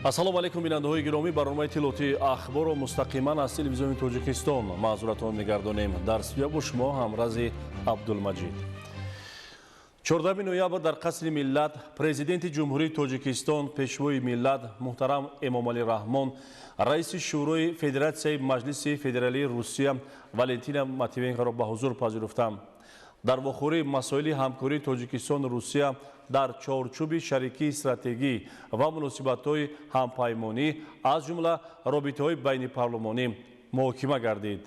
Ассалому алайкум, бинандаҳои гиромӣ. Барномаи иттилоотии ахборро мустақиман аз телевизиони Тоҷикистон маҳзуратон мегардонем. Дар студия бо шумо ҳамрази Абдулмаҷид. 14 ноябр дар Қасри миллат Президенти Ҷумҳурии Тоҷикистон, Пешвои миллат муҳтарам Эмомалӣ Раҳмон раиси Шӯрои Федератсияи Маҷлиси Федералии Русия Валентина Матвиенкоро ба ҳузур пазируфтанд. Дар вохӯрӣ масоили ҳамкории Тоҷикистону Русия дар чорчӯби шарикии стратегӣ ва муносибатҳои ҳампаймонӣ, аз ҷумла робитаҳои байнипарлумонӣ муҳокима гардид.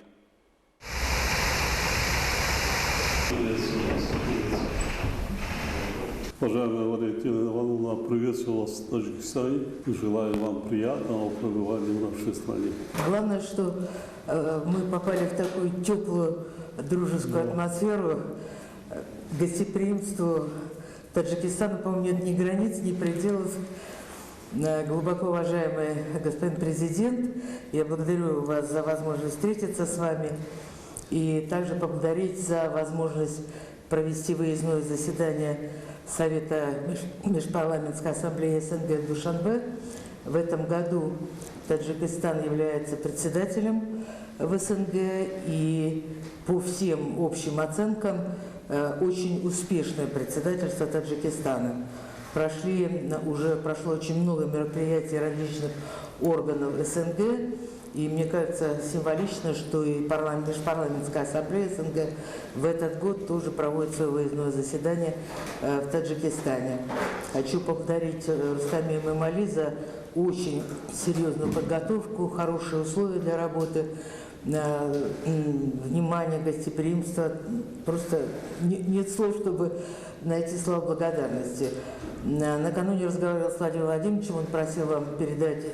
Уважаемая Валентина Ивановна, приветствую вас в Таджикистане и желаю вам приятного пребывания в нашей стране. Главное, что мы попали в такую теплую дружескую атмосферу, гостеприимству Таджикистана, по-моему, нет ни границ, ни пределов. Глубоко уважаемый господин президент, я благодарю вас за возможность встретиться с вами и также поблагодарить за возможность провести выездное заседание Совета Межпарламентской ассамблеи СНГ в Душанбе. В этом году Таджикистан является председателем в СНГ и по всем общим оценкам очень успешное председательство Таджикистана. Уже прошло очень много мероприятий различных органов СНГ, и мне кажется символично, что и Межпарламентская ассамблея СНГ в этот год тоже проводит свое выездное заседание в Таджикистане. Хочу поблагодарить Рустама Эмомали за очень серьезную подготовку, хорошие условия для работы, внимание, гостеприимство. Просто нет слов, чтобы найти слова благодарности. Накануне разговаривал с Владимиром Владимировичем, он просил вам передать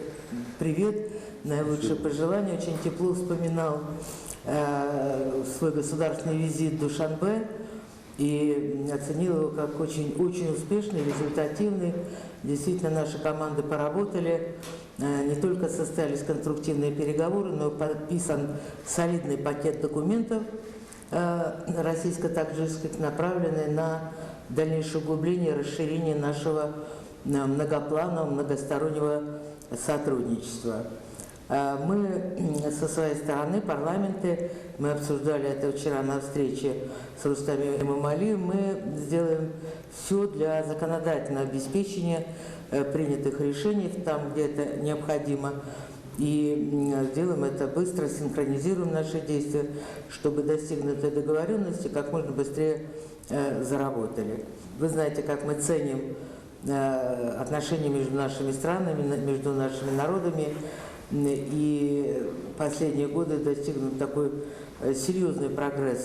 привет, наилучшие пожелания, очень тепло вспоминал свой государственный визит в Душанбе и оценил его как очень, очень успешный, результативный. Действительно, наши команды поработали, не только состоялись конструктивные переговоры, но и подписан солидный пакет документов российско-таджикских, направленный на дальнейшее углубление и расширение нашего многопланового, многостороннего сотрудничества. Мы со своей стороны, парламенты, мы обсуждали это вчера на встрече с Рустамом Эмомали, мы сделаем все для законодательного обеспечения принятых решений там, где это необходимо, и сделаем это быстро, синхронизируем наши действия, чтобы достигнутые договоренности как можно быстрее заработали. Вы знаете, как мы ценим отношения между нашими странами, между нашими народами, и последние годы достигнут такой серьезный прогресс.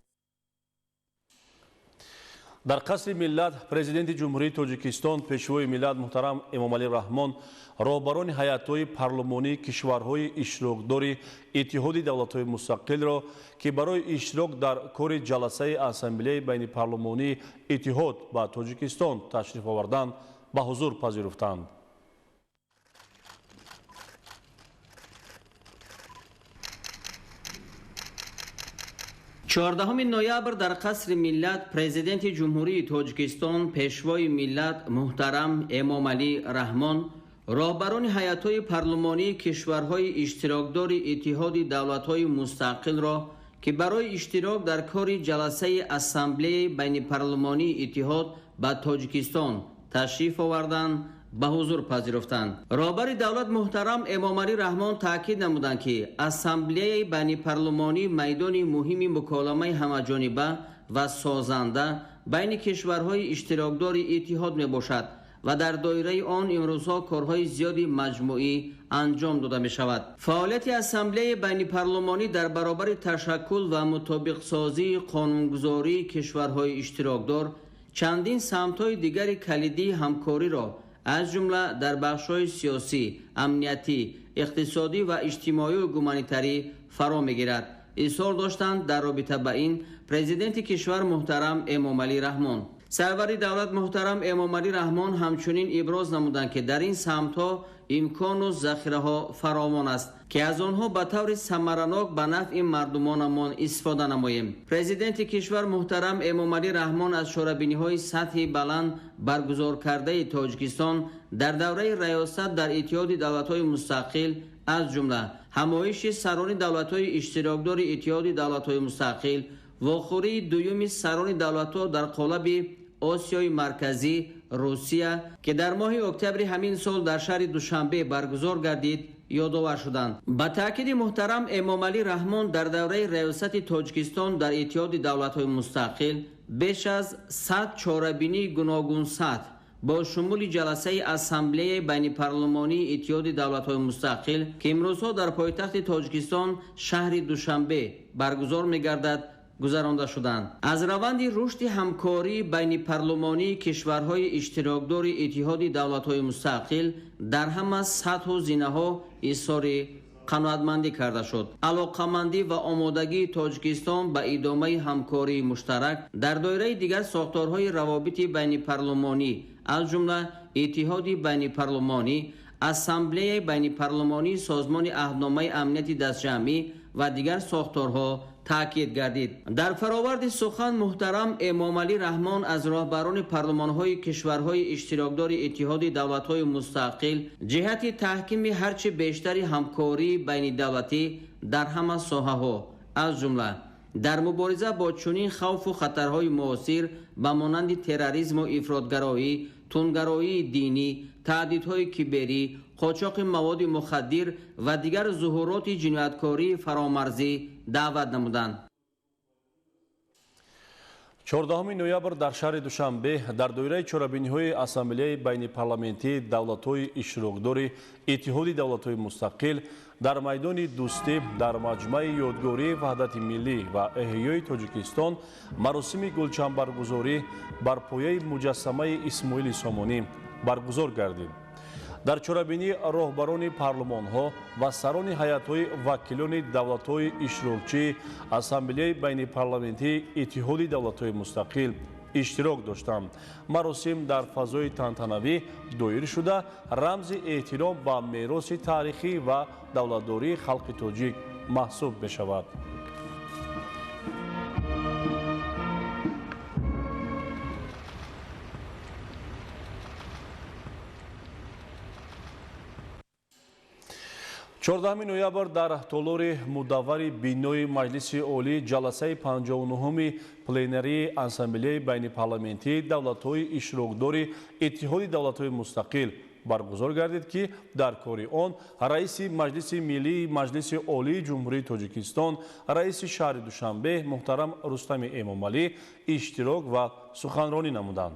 Дар Қасри миллат Президенти Ҷумҳурии Тоҷикистон, Пешвои миллат муҳтарам Эмомалӣ Раҳмон роҳбарони ҳайатҳои парлумонии кишварҳои иштирокдори Иттиҳоди давлатҳои мустақилро, ки барои иштирок дар кори ҷаласаи Ассамблеяи байнипарлумонии Иттиҳод ба Тоҷикистон ташриф оварданд, ба ҳузур пазируфтанд. 14 ноябр дар Қасри миллат Президенти Ҷумҳурии Тоҷикистон, Пешвои миллат муҳтарам Эмомалӣ Раҳмон роҳбарони ҳайатҳои парлумонии кишварҳои иштирокдори Иттиҳоди давлатҳои мустақилро, ки барои иштирок дар кори ҷаласаи Ассамблеяи байнипарлумонии Иттиҳод ба Тоҷикистон ташриф оварданд, ба ҳузур пазируфтанд. Роҳбари давлат муҳтарам Эмомалӣ Раҳмон таъкид намуданд, ки Ассамблеяи байнипарлумонӣ майдони муҳими муколамаи ҳамаҷониба ва созанда байни кишварҳои иштирокдори иттиҳод мебошад ва дар доираи он имрӯзҳо корҳои зиёди маҷмӯӣ анҷом дода мешавад. Фаъолияти Ассамблеяи байнипарлумонӣ дар баробари ташаккул ва мутобиқсозии қонунгузории кишварҳои иштирокдор чандин самтҳои дигари калидии ҳамкориро, аз ҷумла дар бахшҳои сиёсӣ, амниятӣ, иқтисодӣ ва иҷтимоию гуманитарӣ фаро мегирад. Изҳор доштанд дар робита ба ин Президенти кишвар муҳтарам Эмомалӣ Раҳмон. Сарвари давлат муҳтарам Эмомалӣ Раҳмон ҳамчунин иброз намуданд, ки дар ин самтҳо имкону захираҳо фаровон аст, ки аз онҳо ба таври самаранок ба нафъи мардумонамон истифода намоем. Президенти кишвар муҳтарам Эмомалӣ Раҳмон аз чорабиниҳои сатҳи баланд баргузоркардаи Тоҷикистон дар давраи раёсат дар Иттиҳоди давлатҳои мустақил, аз ҷумла ҳамоиши сарони давлатҳои иштирокдори Иттиҳоди давлатҳои мустақил, вохӯрии дуюми сарони давлатҳо дар қолаби Осиёи Марказӣ Русия, ки дар моҳи октябри ҳамин сол дар шаҳри Душанбе баргузор гардид, ёдовар шуданд. Ба таъкиди муҳтарам Эмомалӣ Раҳмон дар давраи раёсати Тоҷикистон дар Иттиҳоди давлатҳои мустақил беш аз 100 чорабинии гуногунсатҳ бо шумули ҷаласаи Ассамблеяи байнипарлумонии Иттиҳоди давлатҳои мустақил, ки имрӯзҳо дар пойтахти Тоҷикистон шаҳри Душанбе баргузор мегардад, гузаронда шуданд. Аз раванди рушди ҳамкории байнипарлумонии кишварҳои иштирокдори Иттиҳоди давлатҳои мустақил дар ҳама сатҳу зинаҳо изҳори қаноатмандӣ карда шуд. Алоқамандӣ ва омодагии Тоҷикистон ба идомаи ҳамкории муштарак дар доираи дигар сохторҳои равобити байнипарлумонӣ, аз ҷумла Иттиҳоди байнипарлумонӣ, Ассамблеяи байнипарлумонии Созмони аҳдномаи амнияти дастҷамъӣ ва дигар сохторҳо таъкид гардид. Дар фароварди сухан муҳтарам Эмомалӣ Раҳмон аз роҳбарони парлумонҳои кишварҳои иштирокдори Иттиҳоди давлатҳои мустақил ҷиҳати таҳкими ҳарчи бештари ҳамкории байнидавлатӣ дар ҳама соҳаҳо, аз ҷумла дар мубориза бо чунин хавфу хатарҳои муосир ба монанди терроризму ифротгароӣ, тундгароии динӣ, таҳдидҳои киберӣ, қочоқи маводи мухаддир ва дигар зуҳуроти ҷинояткории фаромарзӣ даъват намуданд. 14 ноябр дар шаҳри Душанбе дар доираи чорабиниҳои Ассамблеяи байнипарламентии давлатҳои иштирокдори Иттиҳоди давлатҳои мустақил дар майдони Дӯстӣ дар маҷмӯаи ёдгории ваҳдати миллӣ ва эҳёи Тоҷикистон маросими гулчанбаргузорӣ бар пояи муҷассамаи Исмоили Сомонӣ баргузор гардид. Дар чорабинӣ роҳбарони парлумонҳо ва сарони ҳайатҳои вакилони давлатҳои иштирокчии Ассамблеяи байнипарламентии Иттиҳоди давлатҳои мустақил иштирок доштанд. Маросим дар фазои тантанавӣ доир шуда, рамзи эҳтиром ба мероси таърихӣ ва давлатдории халқи тоҷик маҳсуб мешавад. 14 ноябр дар толори мудаввари бинои Маҷлиси Олӣ ҷаласаи 59-уми пленарии Ассамблеяи байнипарламентии давлатҳои иштирокдори Иттиҳоди давлатҳои мустақил баргузор гардид, ки дар кори он раиси Маҷлиси Миллии Маҷлиси Олии Ҷумҳурии Тоҷикистон, раиси шаҳри Душанбе муҳтарам Рустами Эмомалӣ иштирок ва суханронӣ намуданд.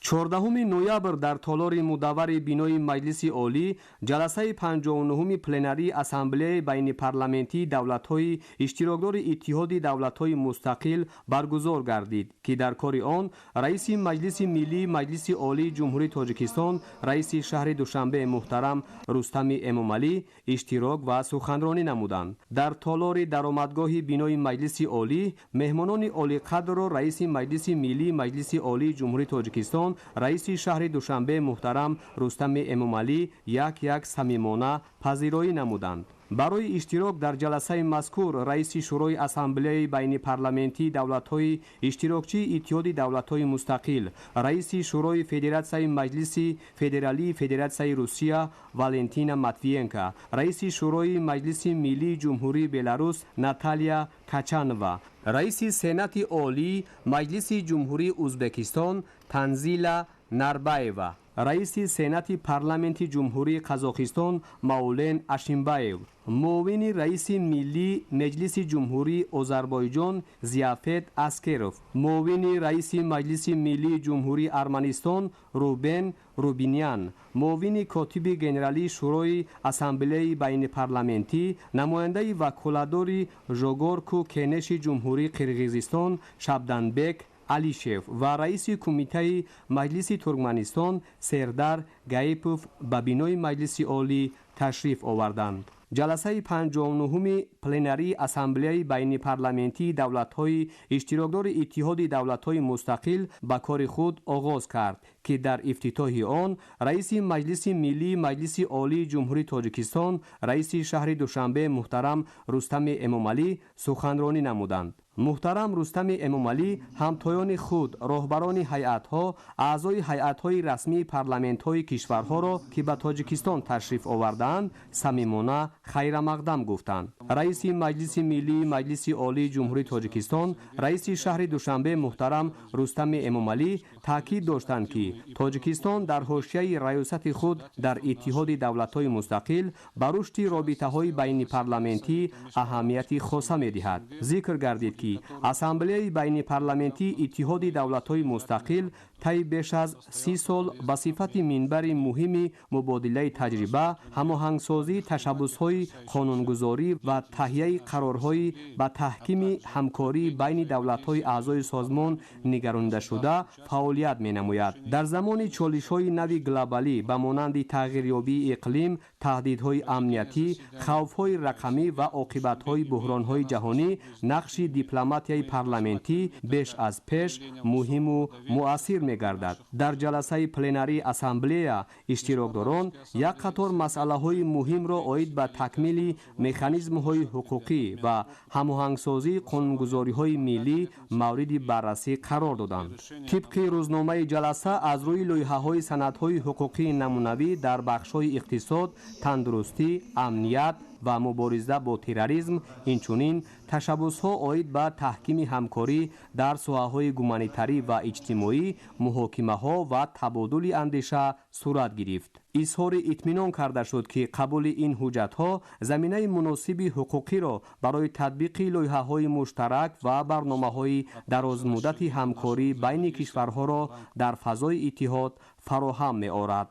14 ноябр дар толори мудаввари бинои Маҷлиси Олӣ ҷаласаи 59-уми пленарии Ассамблеяи байнипарламентии давлатҳои иштирокдори Иттиҳоди давлатҳои мустақил баргузор гардид, ки дар кори он раиси Маҷлиси Миллии Маҷлиси Олии Ҷумҳурии Тоҷикистон, раиси шаҳри Душанбе муҳтарам Рустами Эмомалӣ иштирок ва суханронӣ намуданд. Дар толори даромадгоҳи бинои Маҷлиси Олӣ меҳмонони олиқадрро раиси Маҷлиси Миллии Маҷлиси Олии Ҷумҳурии Тоҷикистон, раиси шаҳри Душанбе муҳтарам Рустами Эмомалӣ як-як самимона пазироӣ намуданд. Барои иштирок дар ҷаласаи мазкур раиси Шӯрои Ассамблеяи байнипарламентии давлатҳои иштирокчии Иттиҳоди давлатҳои мустақил, раиси Шӯрои Федератсияи Маҷлиси Федералии Федератсияи Русия Валентина Матвиенко, раиси Шӯрои Маҷлиси Миллии Ҷумҳурии Беларус Наталия Качанова, раиси Сенати Олии Маҷлиси Ҷумҳурии Узбекистон Танзила Нарбаева, раиси Сенати Парламенти Ҷумҳурии Қазоқистон Маулен Ашимбаев, муовини раиси Миллии Меҷлиси Ҷумҳурии Озарбойҷон Зияфет Аскеров, муовини раиси Маҷлиси Миллии Ҷумҳурии Арманистон Рубен Рубинян, муовини котиби генералии Шӯрои Ассамблеяи байнипарламентӣ, намояндаи ваколадори Жогорку Кенеши Ҷумҳурии Қирғизистон Шабданбек Алишев ва раиси Кумитаи Маҷлиси Туркманистон Сердар Гаипов ба бинои Маҷлиси Олӣ ташриф оварданд. Ҷаласаи 59-уми пленарии Ассамблеяи байнипарламентии давлатҳои иштирокдори Иттиҳоди давлатҳои мустақил ба кори худ оғоз кард, ки дар ифтитоҳи он раиси Маҷлиси Миллии Маҷлиси Олии Ҷумҳурии Тоҷикистон, раиси шаҳри Душанбе муҳтарам Рустами Эмомалӣ суханронӣ намуданд. Муҳтарам Рустами Эмомалӣ ҳамтоёни худ, роҳбарони ҳайатҳо, аъзои ҳайатҳои расмии парламентҳои кишварҳоро, ки ба Тоҷикистон ташриф овардаанд, самимона хайрамақдам гуфтанд. Раиси Маҷлиси Миллии Маҷлиси Олии Ҷумҳурии Тоҷикистон, раиси шаҳри Душанбе муҳтарам Рустами Эмомалӣ таъкид доштанд, ки Тоҷикистон дар ҳошияи раёсати худ дар Иттиҳоди давлатҳои мустақил ба рушди робитаҳои байнипарламентӣ аҳамияти хоса медиҳад. Зикр гардид, ки Ассамблеяи байнипарламентии Иттиҳоди давлатҳои мустақил тайи беш аз 30 сол ба сифати минбари муҳими мубодилаи таҷриба, ҳамоҳангсозии ташаббусҳои қонунгузорӣ ва таҳияи қарорҳои ба таҳкими ҳамкории байни давлатҳои аъзои созмон нигаронидашуда фаъолият менамояд. Дар замони чолишҳои нави глобалӣ ба монанди тағйирёбии иқлим, таҳдидҳои амниятӣ, хавфҳои рақамӣ ва оқибатҳои буҳронҳои ҷаҳонӣ, нақши дипломатияи парламентӣ беш аз пеш муҳиму муассир мегардад. Дар ҷаласаи пленарии ассамблея иштирокдорон як қатор масъалаҳои муҳимро оид ба такмили механизмҳои ҳуқуқӣ ва ҳамоҳангсозии қонунгузориҳои миллӣ мавриди баррасӣ қарор доданд. Тибқи рӯзномаи ҷаласа, аз рӯи лоиҳаҳои санадҳои ҳуқуқии намунавӣ дар бахшҳои иқтисод, тандурустӣ, амният ва мубориза бо терроризм, инчунин ташаббусҳо оид ба таҳкими ҳамкорӣ дар соҳаҳои гуманитарӣ ва иҷтимоӣ муҳокимаҳо ва табодули андеша сурат гирифт. Изҳори итминон карда шуд, ки қабули ин ҳуҷҷатҳо заминаи муносиби ҳуқуқиро барои татбиқи лоиҳаҳои муштарак ва барномаҳои дарозмуддати ҳамкорӣ байни кишварҳоро дар фазои иттиҳод фароҳам меорад.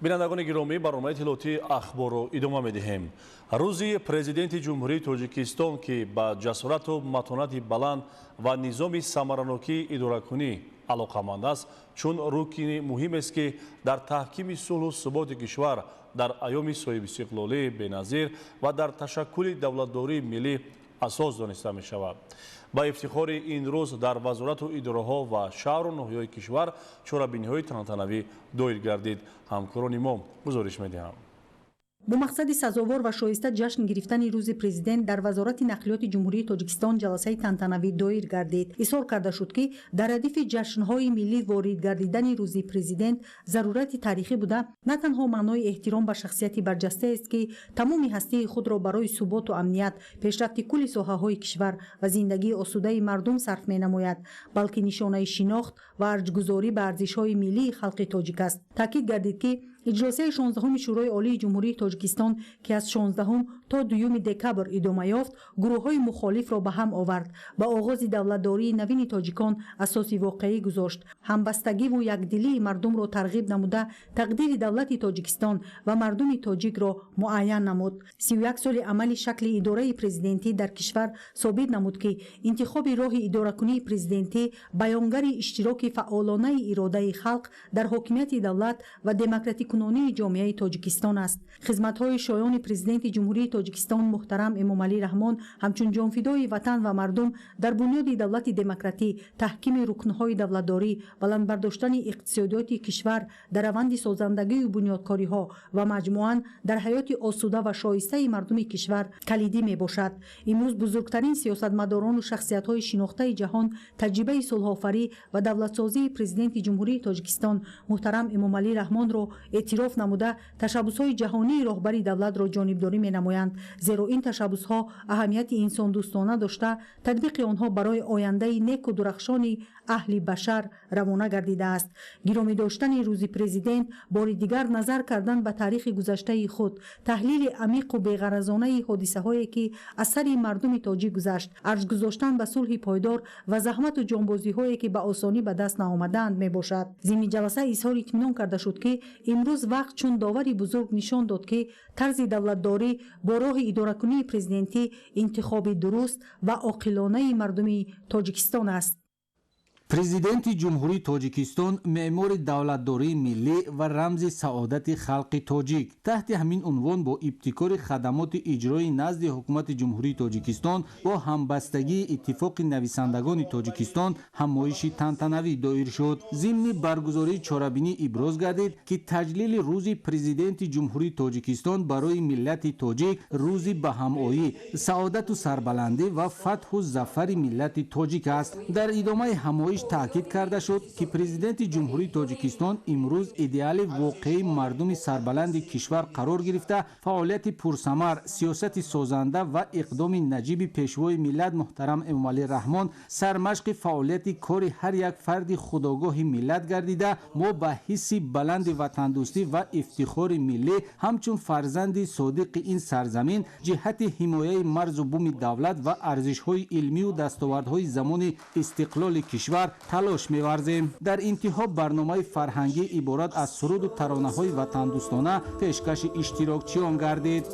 Бинандагони гиромӣ, барномаи иттилоотии ахборро идома медиҳем. Рӯзи Президенти Ҷумҳурии Тоҷикистон, ки ба ҷасорату матонати баланд ва низоми самаранокии идоракунӣ алоқаманд аст, чун рукни муҳимест, ки дар таҳкими сулҳу суботи кишвар дар айёми соҳибистиқлолии беназир ва дар ташаккули давлатдории миллӣ асос дониста мешавад. Ба ифтихори ин рӯз дар вазорату идораҳо ва шаҳру ноҳияҳои кишвар чорабиниҳои тантанавӣ доир гардид. Ҳамкорони мо гузориш медиҳанд. Бо мақсади сазовор ва шоиста ҷашн гирифтани рӯзи президент дар Вазорати нақлиёти Ҷумҳурии Тоҷикистон ҷаласаи тантанавӣ доир гардид. Изҳор карда шуд, ки дар радифи ҷашнҳои миллӣ ворид гардидани рӯзи президент зарурати таърихӣ буда, на танҳо маънои эҳтиром ба шахсияти барҷастаест, ки тамоми ҳастии худро барои суботу амният, пешрафти кулли соҳаҳои кишвар ва зиндагии осудаи мардум сарф менамояд, балки нишонаи шинохт ва арҷгузорӣ ба арзишҳои миллии халқи тоҷик аст. Таъкид гардид, ки иҷлосияи 16-уми Шӯрои Олии Ҷумҳурии Тоҷикистон, ки аз 16 то 2 декабр идома ёфт, гурӯҳҳои мухолифро ба ҳам овард, ба оғози давлатдории навини тоҷикон асоси воқеӣ гузошт, ҳамбастагиву якдилии мардумро тарғиб намуда, тақдири давлати Тоҷикистон ва мардуми тоҷикро муайян намуд. 31 соли амали шакли идораи президентӣ дар кишвар собит намуд, ки интихоби роҳи идоракунии президентӣ баёнгари иштироки фаъолонаи иродаи халқ дар ҳокимияти давлат ва демократикунонии ҷомеаи Тоҷикистон аст. Хизматҳои шоёни Президенти Ҷумҳурии Тоҷикистон муҳтарам Эмомалӣ Раҳмон ҳамчун ҷонфидои ватан ва мардум дар бунёди давлати демократӣ, таҳкими рукнҳои давлатдорӣ, баланд бардоштани иқтисодиёти кишвар, дар раванди созандагию бунёдкориҳо ва маҷмӯан дар ҳаёти осуда ва шоистаи мардуми кишвар калидӣ мебошад. Имрӯз бузургтарин сиёсатмадорону шахсиятҳои шинохтаи ҷаҳон таҷрибаи сулҳофарӣ ва давлатсозии Президенти Ҷумҳурии Тоҷикистон муҳтарам Эмомалӣ Раҳмонро эътироф намуда, ташаббусҳои ҷаҳонии роҳбари давлатро ҷонибдорӣ менамоянд, зеро ин ташаббусҳо аҳамияти инсондӯстона дошта, татбиқи онҳо барои ояндаи неку дурахшони аҳли башар равона гардидааст. Гиромӣ доштани рӯзи президент бори дигар назар кардан ба таърихи гузаштаи худ, таҳлили амиқу беғаразонаи ҳодисаҳое, ки аз сари мардуми тоҷик гузашт, арҷ гузоштан ба сулҳи пойдор ва заҳмату ҷонбозиҳое, ки ба осонӣ ба даст наомадаанд, мебошад. Зимни ҷаласа изҳори итминон карда шуд, ки имрӯз вақт чун довари бузург нишон дод, ки тарзи давлатдорӣ бо роҳи идоракунии президентӣ интихоби дуруст ва оқилонаи мардуми Тоҷикистон аст. Президенти Ҷумҳурии Тоҷикистон, меъмори давлатдории миллӣ ва рамзи саодати халқи тоҷик. Таҳти ҳамин унвон бо ибтикори хадамоти иҷроии назди Ҳукумати Ҷумҳурии Тоҷикистон бо ҳамбастагии Иттифоқи нависандагони Тоҷикистон ҳамоиши тантанавӣ доир шуд. Зимни баргузории чорабинӣ иброз гардид, ки таҷлили Рӯзи Президенти Ҷумҳурии Тоҷикистон барои миллати тоҷик рӯзи баҳамоӣ, саодату сарбаландӣ ва фатҳу зафари миллати тоҷик аст. Дар идомаи ҳамоиш таъкид карда шуд, ки Президенти Ҷумҳурии Тоҷикистон имрӯз идеали воқеии мардуми сарбаланди кишвар қарор гирифта, фаъолияти пурсамар, сиёсати созанда ва иқдоми наҷиби Пешвои миллат муҳтарам Эмомалӣ Раҳмон сармашқи фаъолияти кори ҳар як фарди худогоҳи миллат гардида, мо ба ҳисси баланди ватандӯстӣ ва ифтихори миллӣ ҳамчун фарзанди содиқи ин сарзамин ҷиҳати ҳимояи марзу буми давлат ва арзишҳои илмию дастовардҳои замони истиқлоли кишвар талош меварзем. Дар интиҳо барномаи фарҳангӣ иборат аз суруду таронаҳои ватандӯстона пешкаши иштирокчиён гардид.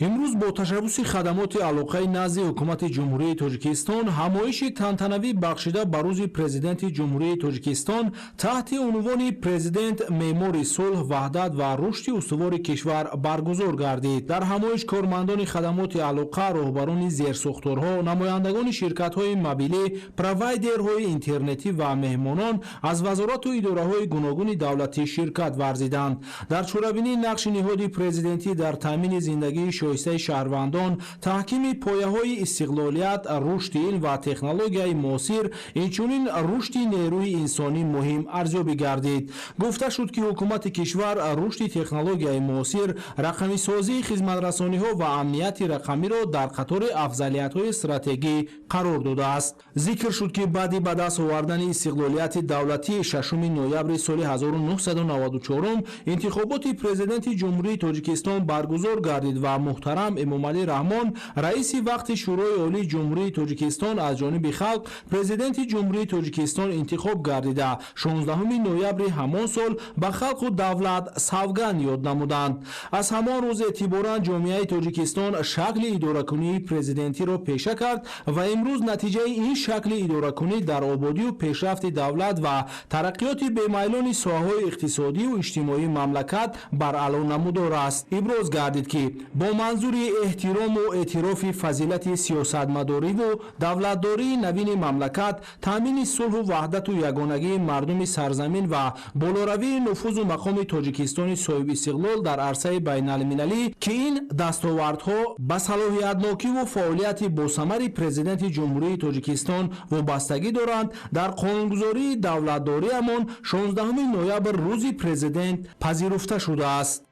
Имрӯз бо ташаббуси хадамоти алоқаи назди Ҳукумати Ҷумҳурии Тоҷикистон ҳамоиши тантанавӣ бахшида ба Рӯзи Президенти Ҷумҳурии Тоҷикистон таҳти унвони «Президент меъмори сулҳ, ваҳдат ва рушди устувори кишвар» баргузор гардид. Дар ҳамоиш кормандони хадамоти алоқа, роҳбарони зерсохторҳо, намояндагони ширкатҳои мобилӣ, провайдерҳои интернетӣ ва меҳмонон аз вазорату идораҳои гуногуни давлатӣ ширкат варзиданд. Дар чорабинӣ нақши ниҳоди президентӣ дар таъмини зиндагии шоистаи шаҳрвандон, таҳкими пояҳои истиқлолият, рушди илм ва технологияи муосир, инчунин рушди нерӯи инсонӣ муҳим арзёбӣ гардид. Гуфта шуд, ки ҳукумати кишвар рушди технологияи муосир, рақамисозии хизматрасониҳо ва амнияти рақамиро дар қатори афзалиятҳои стратегӣ қарор додааст. Зикр шуд, ки баъди ба даст овардани истиқлолияти давлатӣ 6 ноябри соли 1994 интихоботи Президенти Ҷумҳурии Тоҷикистон баргузор гардид ва муҳтарам Эмомалӣ Раҳмон, раиси вақти Шӯрои Олии Ҷумҳурии Тоҷикистон, аз ҷониби халқ Президенти Ҷумҳурии Тоҷикистон интихоб гардида, 16 ноябри ҳамон сол ба халқу давлат савганд ёд намуданд. Аз ҳамон рӯз эътиборан ҷомеаи Тоҷикистон шакли идоракунии президентиро пеша кард ва имрӯз натиҷаи ин шакли идоракунӣ дар ободию пешрафти давлат ва тараққиёти бемайлони соҳаҳои иқтисодию иҷтимоии мамлакат баръало намудор аст. Иброз гардид, ки бо манзури эҳтирому эътирофи фазилати сиёсатмадориву давлатдории навини мамлакат, таъмини сулҳу ваҳдату ягонагии мардуми сарзамин ва болоравии нуфузу мақоми Тоҷикистони соҳибистиқлол дар арсаи байналмилалӣ, ки ин дастовардҳо ба салоҳиятнокиву фаъолияти босамари Президенти Ҷумҳурии Тоҷикистон вобастагӣ доранд, дар қонунгузории давлатдориамон 16 ноябр Рӯзи Президент пазируфта шудааст.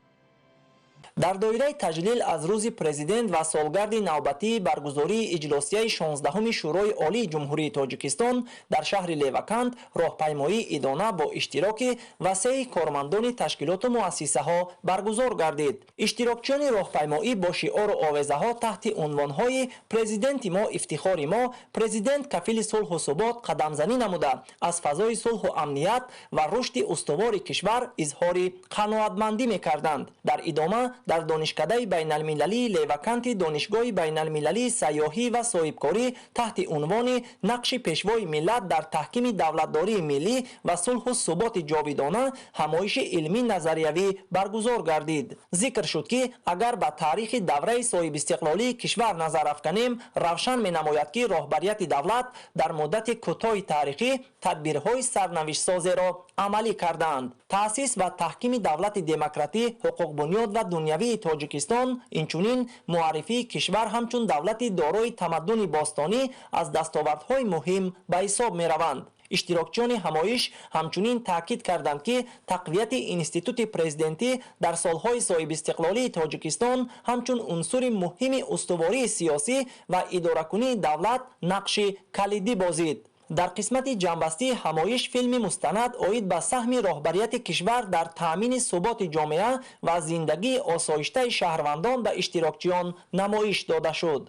Дар доираи таҷлил аз Рӯзи Президент ва солгарди навбатии баргузории иҷлосияи 16-уми Шӯрои Олии Ҷумҳурии Тоҷикистон дар шаҳри Леваканд роҳпаймоии идона бо иштироки васеи кормандони ташкилоту муассисаҳо баргузор гардид. Иштирокчиёни роҳпаймоӣ бо шиору овезаҳо таҳти унвонҳои «Президенти мо ифтихори мо», «Президент кафили сулҳу субот» қадамзанӣ намуда, аз фазои сулҳу амният ва рушди устувори кишвар изҳори қаноатмандӣ мекарданд. Дар идома дар Донишкадаи байналмилалии Леваканти Донишгоҳи байналмилалии сайёҳӣ ва соҳибкорӣ таҳти унвони «Нақши Пешвои миллат дар таҳкими давлатдории миллӣ ва сулҳу суботи ҷовидона» ҳамоиши илмӣ назариявӣ баргузор гардид. Зикр шуд, ки агар ба таърихи давраи соҳибистиқлолии кишвар назар афканем, равшан менамояд, ки роҳбарияти давлат дар муддати кӯтоҳи таърихӣ тадбирҳои сарнавиштсозеро амалӣ кардаанд. Таъсис ва таҳкими давлати демократӣ, ҳуқуқбунёд ва дунявии Тоҷикистон, инчунин муаррифии кишвар ҳамчун давлати дорои тамаддуни бостонӣ аз дастовардҳои муҳим ба ҳисоб мераванд. Иштирокчиёни ҳамоиш ҳамчунин таъкид карданд, ки тақвияти институти президентӣ дар солҳои соҳибистиқлолии Тоҷикистон ҳамчун унсури муҳими устувории сиёсӣ ва идоракунии давлат нақши калидӣ бозид. Дар қисмати ҷамъбастии ҳамоиш филми мустанад оид ба саҳми роҳбарияти кишвар дар таъмини суботи ҷомеа ва зиндагии осоиштаи шаҳрвандон ба иштирокчиён намоиш дода шуд.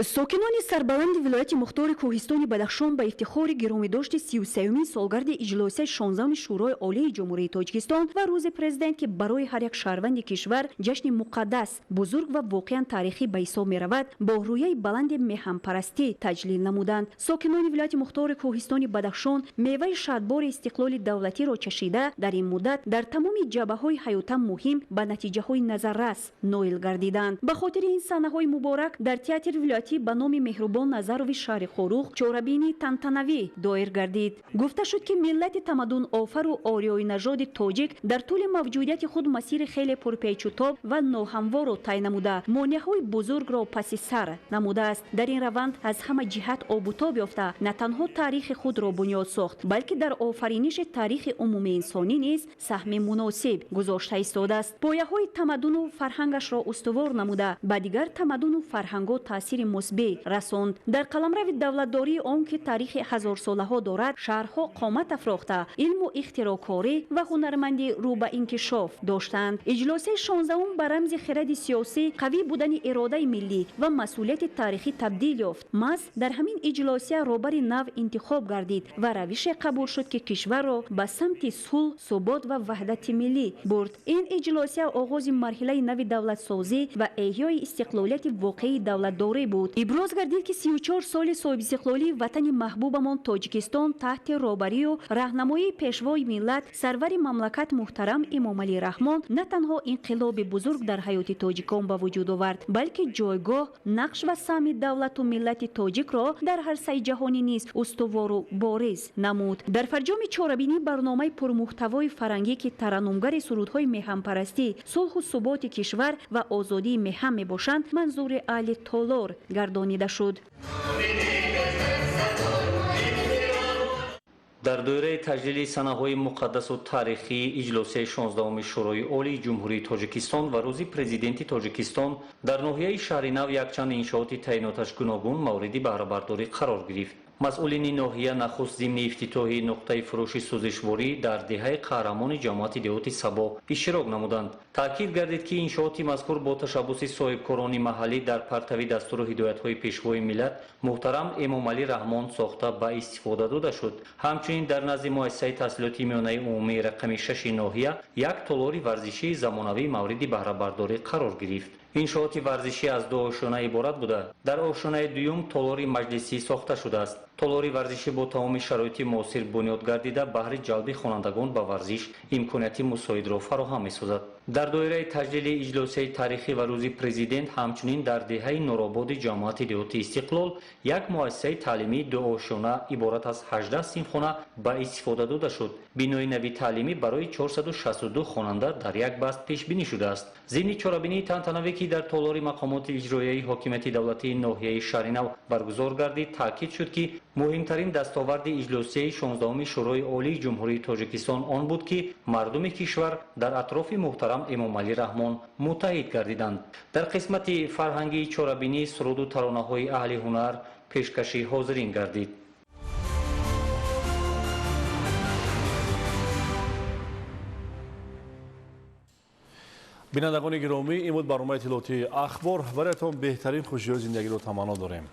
Сокинони сарбаланди вилояти мухтори Кӯҳистони Бадахшон ба ифтихори гиромидошти 33-юмин солгарди иҷлосияи 16-уми Шӯрои Олии Ҷумҳурии Тоҷикистон ва Рӯзи Президент, ки барои ҳар як шаҳрванди кишвар ҷашни муқаддас, бузург ва воқеан таърихӣ ба ҳисоб меравад, бо рӯяи баланди меҳанпарастӣ таҷлил намуданд. Сокинони вилояти мухтори Кӯҳистони Бадахшон меваи шадбори истиқлоли давлатиро чашида, дар ин муддат дар тамоми ҷабҳаҳои ҳаётан муҳим ба натиҷаҳои назаррас ноил гардиданд. Ба хотири ин саҳнаҳои муборак дар театри вилоятӣ ба номи Меҳрубон Назарови шаҳри Хоруғ чорабинии тантанавӣ доир гардид. Гуфта шуд, ки миллати тамаддунофару ориёинажоди тоҷик дар тӯли мавҷудияти худ масири хеле пурпечутоб ва ноҳамворро тай намуда, монеаҳои бузургро паси сар намудааст. Дар ин раванд аз ҳама ҷиҳат обутоб ёфта, на танҳо таърихи худро бунёд сохт, балки дар офариниши таърихи умумиинсонӣ низ саҳми муносиб гузошта истодааст. Пояҳои тамаддуну фарҳангашро устувор намуда, ба дигар тамаддуну фарҳангҳо таъсири мусбӣ расонд. Дар қаламрави давлатдории он, ки таърихи ҳазорсолаҳо дорад, шаҳрҳо қомат афрохта, илму ихтироъкорӣ ва ҳунармандӣ рӯ ба инкишоф доштанд. Иҷлосияи 16-ум ба рамзи хиради сиёсӣ, қавӣ будани иродаи миллӣ ва масъулияти таърихӣ табдил ёфт. Маҳз дар ҳамин иҷлосия роҳбари нав интихоб гардид ва равише қабул шуд, ки кишварро ба самти сулҳ, субот ва ваҳдати миллӣ бурд. Ин иҷлосия оғози марҳилаи нави давлатсозӣ ва эҳёи истиқлолияти воқеии давлатдорӣ буд. Иброз гардид, ки 34 соли соҳибистиқлолии ватани маҳбубамон Тоҷикистон таҳти роҳбарию раҳнамоии пешвои миллат, сарвари мамлакат муҳтарам Эмомалӣ Раҳмон на танҳо инқилоби бузург дар ҳаёти тоҷикон ба вуҷуд овард, балки ҷойгоҳ, нақш ва саҳми давлату миллати тоҷикро дар ҳарсаи ҷаҳонӣ низ устувору бориз намуд. Дар фарҷоми чорабинӣ барномаи пурмуҳтавои фарҳангӣ, ки тараннумгари сурудҳои меҳанпарастӣ, сулҳу суботи кишвар ва озодии меҳан мебошанд, манзури аҳли толор гардонида шуд. Дар доираи таҷлили санаҳои муқаддасу таърихии иҷлосияи 16-уми Шӯрои Олии Ҷумҳурии Тоҷикистон ва Рӯзи Президенти Тоҷикистон дар ноҳияи Шаҳри Нав якчанд иншооти таъиноташ гуногун мавриди баҳрабардорӣ қарор гирифт. Масъулини ноҳия нахуст зимни ифтитоҳи нуқтаи фурӯши сӯзишворӣ дар деҳаи Қаҳрамони ҷамоати деҳоти Сабо иштирок намуданд. Таъкид гардид, ки иншооти мазкур бо ташаббуси соҳибкорони маҳаллӣ дар партави дастуру ҳидоятҳои пешвои миллат муҳтарам Эмомалӣ Раҳмон сохта ба истифода дода шуд. Ҳамчунин дар назди муассисаи таҳсилоти миёнаи умумии рақами 6 ноҳия як толори варзишии замонавӣ мавриди баҳрабардорӣ қарор гирифт. Иншооти варзишӣ аз ду ошёна иборат буда, дар ошёнаи дуюм толори маҷлисӣ сохта шудааст. Толори варзишӣ бо тамоми шароити муосир бунёд гардида, баҳри ҷалби хонандагон ба варзиш имконияти мусоидро фароҳам месозад. Дар доираи таҷлили иҷлосияи таърихӣ ва Рӯзи Президент ҳамчунин дар деҳаи Нурободи ҷамоати деҳоти Истиқлол як муассисаи таълимии дуошёна иборат аз 18 синфхона ба истифода дода шуд. Бинои нави таълимӣ барои 462 хонанда дар як баст пешбинӣ шудааст. Зимни чорабинии тантанавӣ, ки дар толори мақомоти иҷроияи ҳокимияти давлатии ноҳияи Шаҳринав баргузор гардид, таъкид шуд, ки муҳимтарин дастоварди иҷлосияи 16-уми Шӯрои Олии Ҷумҳурии Тоҷикистон он буд, ки мардуми кишвар дар атрофи муҳтарам Эмомалӣ Раҳмон муттаҳид гардиданд. Дар қисмати фарҳангии чорабинӣ суруду таронаҳои аҳли ҳунар пешкаши ҳозирин гардид. Бинандагони гиромӣ, ин буд барномаи иттилоотии Ахбор. Бароятон беҳтарин хушиҳои зиндагиро таманно дорем.